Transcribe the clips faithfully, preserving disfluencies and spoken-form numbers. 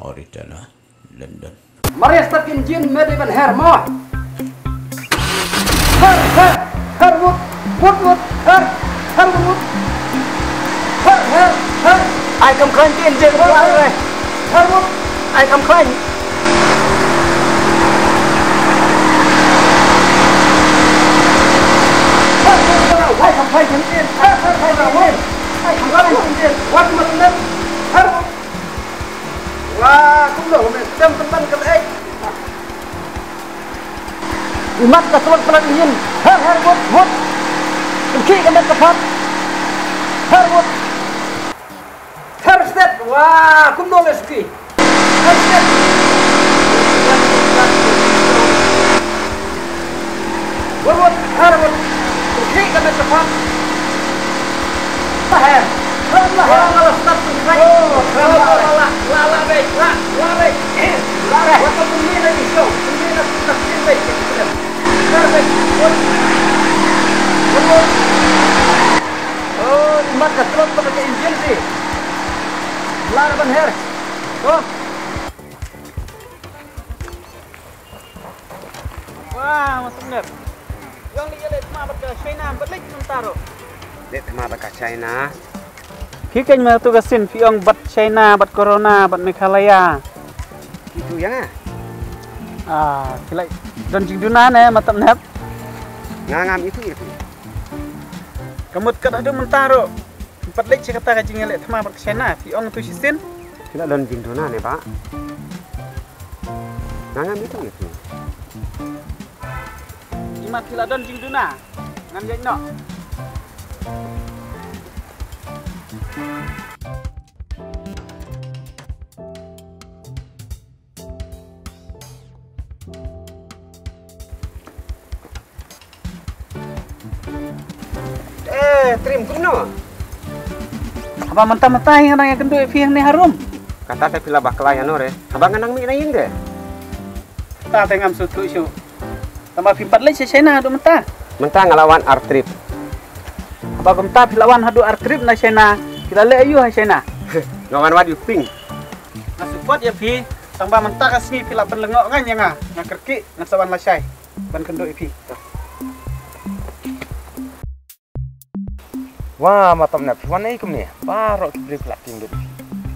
Oritana, London. Maria start engine, made even hair more. Her, her, her, wood, wood, wood, her, her, wood, wood. Her, her, her. I come crank engine, her, her, her, wood. I come crank. Her, her, her, I come crank engine. Her, her, her, her, wood. I come crank engine. What must not? Her, wood. Wa, kumno, me, stem teman ka lei. Imat ka slot pelat yin. Her, her, wot, wot. Kemki ka met ka pat. Her, wot. Her, step. Wa, kumno, me, suki. Her, step. Wot, wot, har, wot. Hi ka met ka pam. La her. La, la, la, la, stop. La, la, la, la, la, la, be, la, la, be. La, be. Wat ka pun ni na ni show. Pun ni na, na pun ni na. Har, be. Wot. Wot, wot. Oh, imat ka trot ka engine si. La, ban her. Oh. Wah, Master Nep. Ïong leit ïaleh thma bad ka China, bad leit mynta ruh. Leit thma bad ka China. Phi keiñ ma tu ka sien, phi ong bad China, bad Corona, bad Meghalaya. Itu ïa nga. Ah, phi leit don jingduna ne, Master Nep? Nga ngam itu ïa phi. Ka mut kat haduh mynta ruh. Pat leit sha kata ka jingïaleh thma bad ka China, phi ong tu shisien. Phi la don jingduna ne ba? Nga ngam itu ïa phi. Imat phi la don jingduna. Ngan ïaid noh. Eh, Trim, kumno? Haba mynta mynta hi nga nang ïakynduh ïa phi hangne harum. Kata te phi la bakla ïano re. Haba nga nang mih na ïing de. Kata te ngam sngewthuh shuh. Tangba phim pat leit sha China haduh mynta. Mynta nga la wan ar trip. Haba kumta phi la wan haduh ar trip na China. Phi la leh aïu ha China? Nga wan wad ïa u Ping. Nga sngewbha ïa phi, tangba mynta ka sngi phi la pynlyngngoh ngan ïa nga, nga kyrkieh, ngan sa wan lashai ban kynduh ïa phi. Wah, Master Nep, phi wan ei kumne? Baroh ki briew ki la tieng lut ïa phi.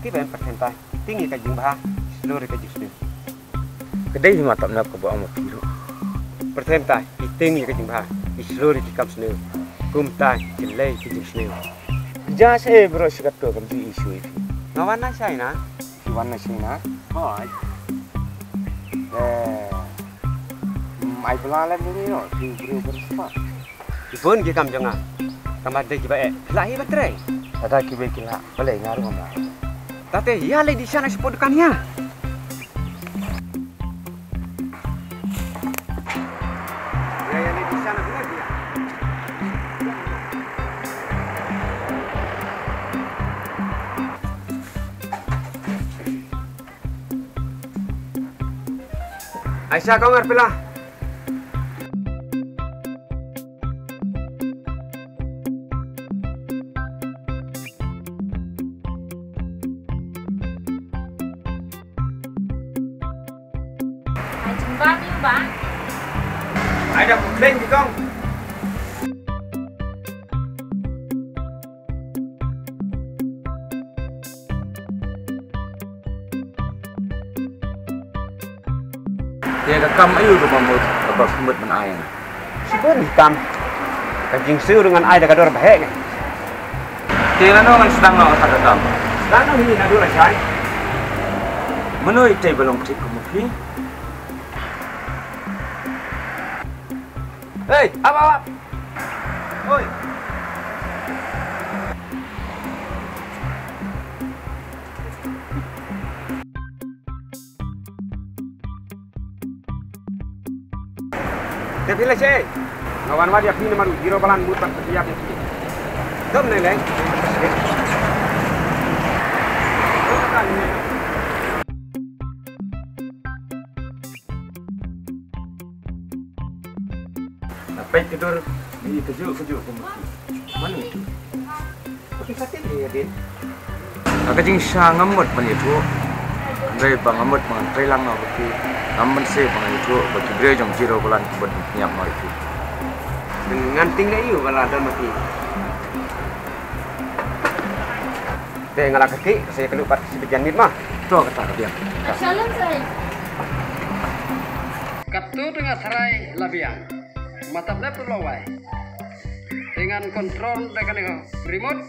Te ban pyrthen tai, tieng ïa ka jingbha, shlur ïa ka jingsniew. Ka dei hi Master Nep kaba ong ma phi ruh. Pyrthen tai, tieng ïa ka jingbha, shlur ïa ki kam sniew. Kumta, kin leh ïa ka jingsniew. Ka jia sha ei baroh shi katto kam ju issue ïa phi. Nga wan na China. Phi wan na China? Hooid. Eh, mm, ai phi la leh mynta, phi briew ba riewspah. Ki bun ki kam jong nga. Tangba dei kiba eh. Phi lah hi ban trei. Lada kiba ki lah, balei nga ruh ngam lah? Tate ïa leit dih sha na sha dukan ïa. Ïa, ïa leit dih sha na dukan ïa. Aisha, kong ar pila. Ai, jingbam ïa u ba. Ai da, complain di kong. Te ka kam aïu kaba mut, kaba mut ban ai? Shibun ki kam. Ka jingsiew ruh ngan ai da ka dor ba heh. Te lano ngan sdang noh ha ka kam? Sdang noh hi naduh lashai. Mano itei ba long thik kum phi? Hei, ap, ap, ap. Oi. Te phi la shaei? Nga wan wad ïa phi namar u hero ba lan mut ban pyndep ïa phi. Dom ne leng. Na peit ka dur, ngi kajuh kajuh ka mut. Mano itu? Ka phi sa tip ïa din. Ha ka jingshisha ngam mut ban ïathuh. Trei ba nga mut ba ngan trei lang noh bad phi. Ngam mynsiem ba ngan ïathuh ba ki briew jong Zero Balan ki bud ñiam noh ïa phi. Ngan tieng leh ïa u ba la don ma phi. Te nga la kti, sa ïa kynduh pat shi bit jan miet ma. To kata ka biang. Shalom, Sir. Katto te nga tharai la biang. Matab lep tu lawai. Te ngan control da kane ka remote.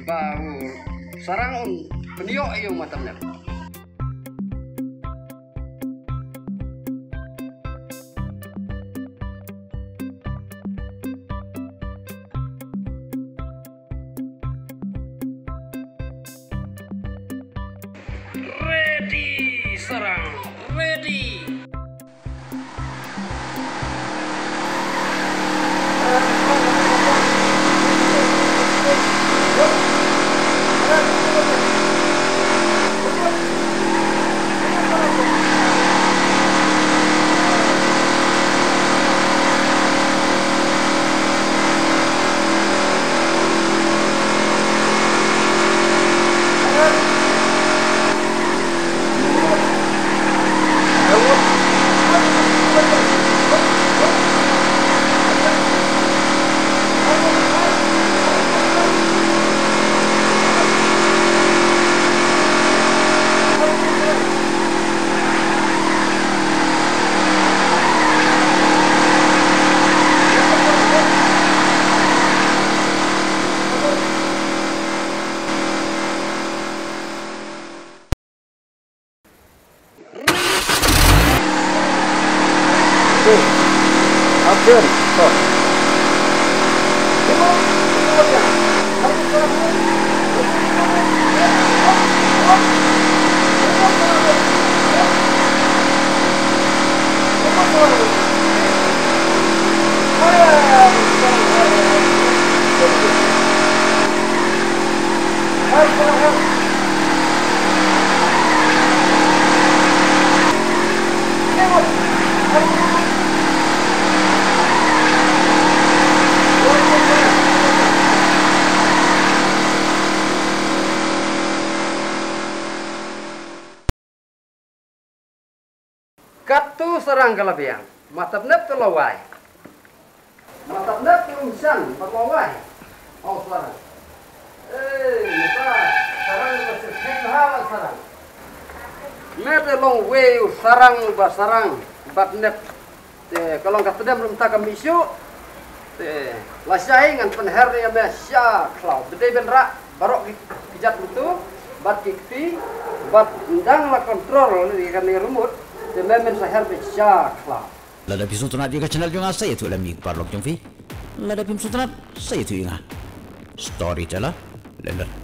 Ba u sarang un pynïoh ïa u matab lep. Ready, sarang, ready. Action. Stop. Katto sarang ka la biang, matab nep ka la wai. Matab nep ka um shan, bad la wai. Au sarang. Eh, mata sarang ba sir thek ha la sarang. Me te long wei u sarang ba sarang, bad nep. Te ka long ka tdem lum ta ka mih shuh. Te lashai ngan pynher ïa me sha khlaw. Bdei ben rah baroh ki, ki jat mynta bad ki kti bad ndang la control ïa kane ka remote. Te me men sa her beit sha khlaw. Lada phi sngewtynnat ïa ka channel jong nga sa ïathuh lem ïa ki paralok jong phi. Lada phim sngewtynnat sa ïathuh ïa nga. Storyteller Leonard.